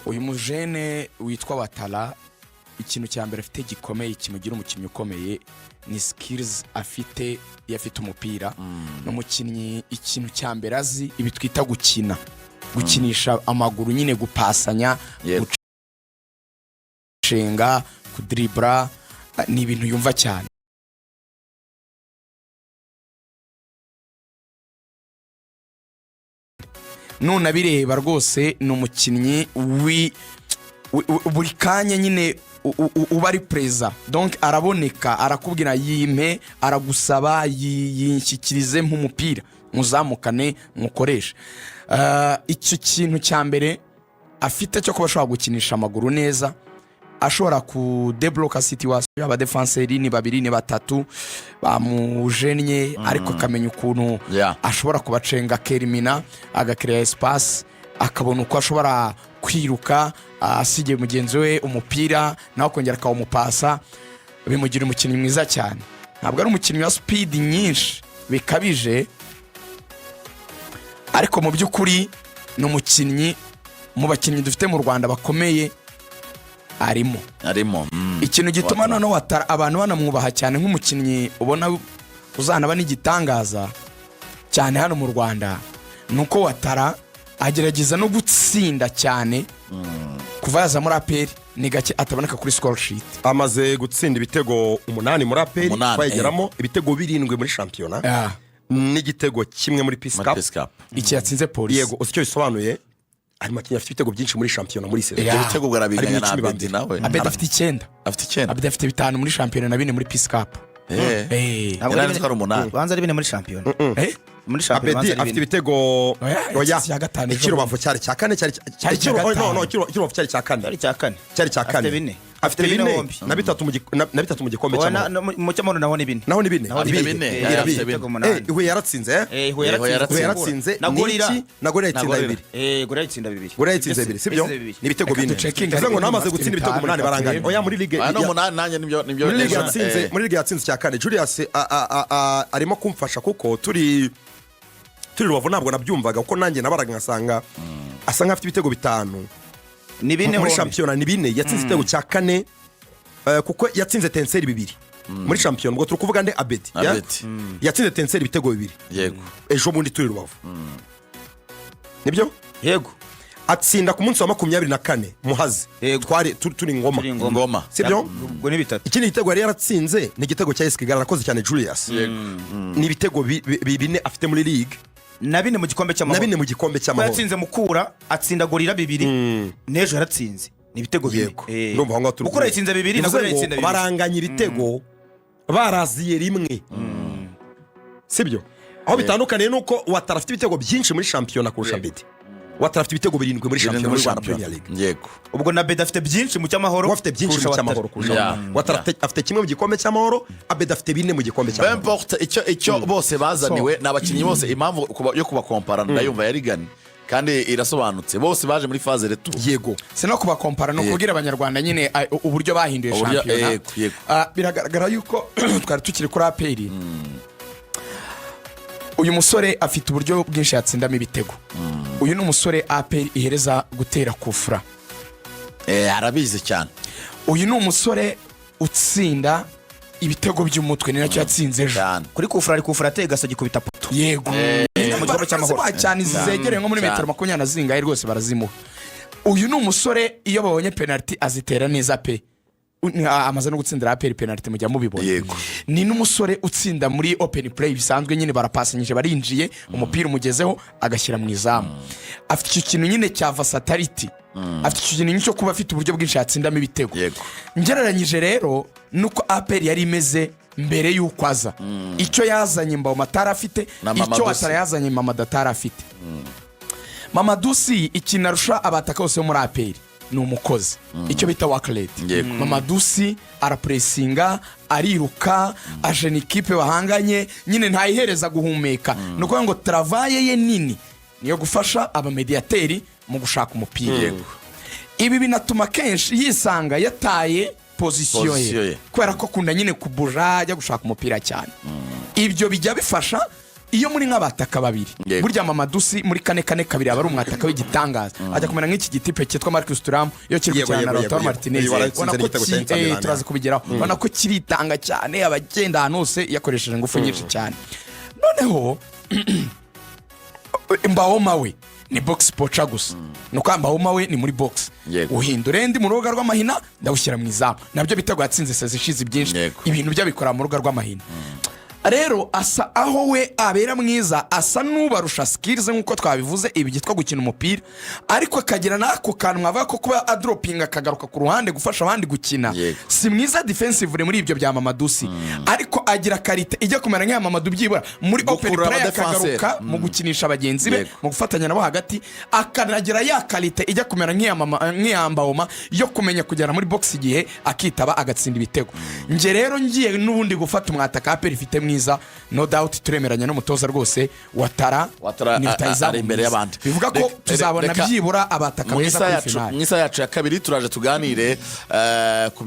Uyu mujene witwa Ouattara, ikintu cya mbere afite gikomeye kimugira umukinnyi ukomeye ni skills afite iyo afite umupira. Ni umukinnyi, ikintu cya mbere azi, ibi twita gukina, gukinisha amaguru nyine, gupasanya, gucenga, kudiribura, ni ibintu yumva cyane. Nunabireba rwose, ni umukinnyi buri kanya nyine uba ari présent, donc araboneka, arakubwira yimpe, aragusaba yinshyikirize nk'umupira muzamukane mukoreshe. Icyo kintu cya mbere afite cyo kuba ashobora gukinisha amaguru neza, ashobora kudebloka situation, abadefanseri ni babiri, ni batatu bamujennye, ariko akamenya ukuntu ashobora kubacenga, akerimina, agakereya espace, akabona uko ashobora kwiruka asigiye mugenzi we umupira, nawe akongera akawumupasa, bimugira umukinnyi mwiza cyane. Ntabwo ari umukinnyi wa speed nyinshi bikabije, ariko mu by'ukuri ni umukinnyi, mu bakinnyi dufite mu Rwanda bakomeye arimo. Arimo. Ikintu gituma Ouattara. noneho Ouattara abantu banamwubaha cyane nk'umukinnyi ubona uzanaba n'igitangaza cyane hano mu Rwanda, ni uko Ouattara agerageza no gutsinda cyane. Kuva yaza muri APR ni gake ataboneka kuri score sheet. Amaze gutsinda ibitego 8 muri APR, 8, twayigeramo, ibitego 7 muri shampiyona n'igitego kimwe muri Peace Muri Cup. Peace Cup. Iki yatsinze Polisi. Yego, uzi icyo bisobanuye? Hari umukinnyi afite ibitego byinshi muri shampiyona muri saison. Yeah. Ibyo bitego ubwo Ari mu arabinganya na 10 ba Abedi mbere. nawe. Abedi afite 9. Afite 9. Abedi afite 5 muri shampiyona na 4 muri Peace Cup. Ntabwo Yari ari azi ko ari 8. Banza ari 4 muri shampiyona. Muri shampiyona Abedi banza ari afite 4. ibitego. Oya, Oya, icya gatanu ejo. Icy'Urubavu cyari cya kane, cyari Cyari icya no, gatanu. icy'Urubavu cyari cya kane. Cyari cya kane. Cyari cya kane. Afite 4. Afite 4 bombi. na 3 mu gikombe Oya, cy'amahoro. mu cy'amahoro naho ni 4. Naho ni 4. Naho ni Afite 4. 4. Bibiri. Afite 4. Ibitego 8. Huye yaratsinze, eh? Huye Huye yaratsinze. Huye yaratsinze. Na Gorilla. Niki? Na Gorilla yatsinda Na Gorilla. 2. Gorilla yatsinda 2. Gorilla yatsinze 2, sibyo? Ni ibitego Reka 4. ducekinge, Bivuze ngo ariko namaze afite gutsinda ibitego 5, 8, reka baranganya. turebe. Oya, muri ligue Ah, no, 8 nanjye nibyo. Muri ligue ejo, yatsinze, muri ligue yatsinze icya kane. Julius arimo kumfasha kuko turi Rubavu ntabwo nabyumvaga, kuko nanjye nabaraga ngasanga asa nk'afite ibitego 5 Ni 4 muri hombi. shampiyona. Ni 4, yatsinze igitego cya kane, kuko yatsinze Etincelles 2 muri shampiyona. Ubwo turi kuvuga nde? Abedi ya? Abedi. Yatsinze Etincelles ibitego 2 ejo bundi turi Rubavu, nibyo? Yego. Atsinda ku munsi wa 24 Muhazi. Yego. Twari turi Ngoma. Turi Ngoma. Ngoma. Sibyo? Ubwo ni 3. Ikindi gitego yari yaratsinze ni igitego cya AS Kigali. Arakoze cyane Julius. Ni ibitego 4 afite muri ligue. Na 4 mu gikombe Na cy'amahoro. 4 mu gikombe Ko cy'amahoro. yatsinze Mukura, atsinda Gorilla 2, n'ejo yaratsinze, ni ibitego 4. Yego, ndumva aho ngaho turi. Mukura yatsinze 2 na Bivuze Gorilla ngo yatsinda 2. baranganya ibitego, baraziye rimwe, sibyo? Aho bitandukaniye ni uko Ouattara afite ibitego byinshi muri shampiyona kurusha Abedi. Ouattara afite ibitego 7 muri 7 shampiyona muri muri Rwanda shampiyona. Premier League. Ubwo na Abedi afite byinshi mu cy'amahoro We afite byinshi kurusha mu cy'amahoro Ouattara. kurusha Ouattara. Afite 1 mu gikombe cy'amahoro, Abedi afite 4 mu gikombe Peu cy'amahoro. importe icyo bose bazaniwe, ni abakinnyi bose. Impamvu yo kubakompara ndayumva ya rigani kandi irasobanutse, bose baje muri phase retour. Si no kubakompara, ni ukubwira Abanyarwanda nyine uburyo bahinduye shampiyona. Yego, yego. Biragaragara yuko twari tukiri kuri APR. Uyu musore afite uburyo bwinshi yatsindamo ibitego. Uyu ni umusore APR ihereza gutera kufura. Arabizi cyane. Uyu ni umusore utsinda ibitego by'umutwe, ni nacyo yatsinze ejo. Cyane. Kuri kufura, ari kufura ateye gasogi, ikubita poto. Yego. Mu gikombe cy'amahoro. Barazimuha cyane, izi zegereye nko muri metero 20 na zingahe rwose barazimuha. Uyu ni umusore iyo babonye penaliti azitera neza pe. Amaze no gutsindira APR penaliti, mujya mubibona. Ni n'umusore utsinda muri open play bisanzwe nyine, barapasanyije, barinjiye, umupira umugezeho agashyira mu izamu. Afite icyo kintu nyine cya versatility, afite icyo kintu cyo kuba afite uburyo bwinshi yatsindamo ibitego. Ngereranyije rero nuko APR yari imeze mbere y'uko aza, icyo yazanye Mbaoma atari afite, Na icyo Mamadou Sy. Ouattara yazanye Mamadou atari afite. Mamadou Sy, ikintu arusha abataka bose bo muri APR ni umukozi, icyo bita work rate. Mamadou Sy arapuresinga, ariruka, ajena ikipe bahanganye nyine, ntayihereza guhumeka. Ni ukuvuga ngo travail ye nini niyo gufasha abamediyateri mu gushaka umupira. Ibi binatuma kenshi yisanga yataye position Position ye ye. kubera ko akunda nyine kubuja ajya gushaka umupira cyane. Ibyo bijya bifasha. Iyo muri nk'abataka babiri, burya Mamadou Sy muri 4-4-2 aba ari umwataka w'igitangaza, ajya kumera nk'iki gitipe cyitwa Marcus Thuram iyo kiri gukina na Lautaro Martinez. Yego, waratsinze Ubona ko n'igitego cya Inter Milan. Turaza kubigeraho. Ubona ko kiritanga cyane, abagenda ahantu hose yakoresheje ingufu nyinshi cyane. Noneho Mbaoma we ni box poacher gusa, ni uko Mbaoma we ni muri box, uhindura ndi mu rubuga rw'amahina, ndawushyira mu izamu. Nabyo bitego yatsinze saison ishize byinshi, ibintu bye abikora mu rubuga rw'amahina. Rero asa aho we abera mwiza, asa n'ubarusha skills nk'uko twabivuze, ibi byitwa gukina umupira, ariko akagira n'ako kantu mwavuga ko kuba adropinga akagaruka ku ruhande gufasha abandi gukina. Si mwiza defensively muri ibyo bya Mamadou Sy, ariko agira qualité ijya kumera nk'iya Mamadou, byibura muri open Gukurura play, abadefenseri. akagaruka mu gukinisha bagenzi be, mu gufatanya nabo hagati, akanagira ya qualité ijya kumera nk'iya Mbaoma yo kumenya kugera muri box igihe, akitaba, agatsinda ibitego. Njye rero ngiye n'ubundi gufata umwataka APR ifite mwiza, no doubt turemeranya n'umutoza rwose, Ouattara. Ouattara Ni rutahizamu ari imbere mwiza. y'abandi. Bivuga ko tuzabona byibura abataka Mu beza isaha kuri yacu finale. Mu isaha yacu ya kabiri turaje tuganire ku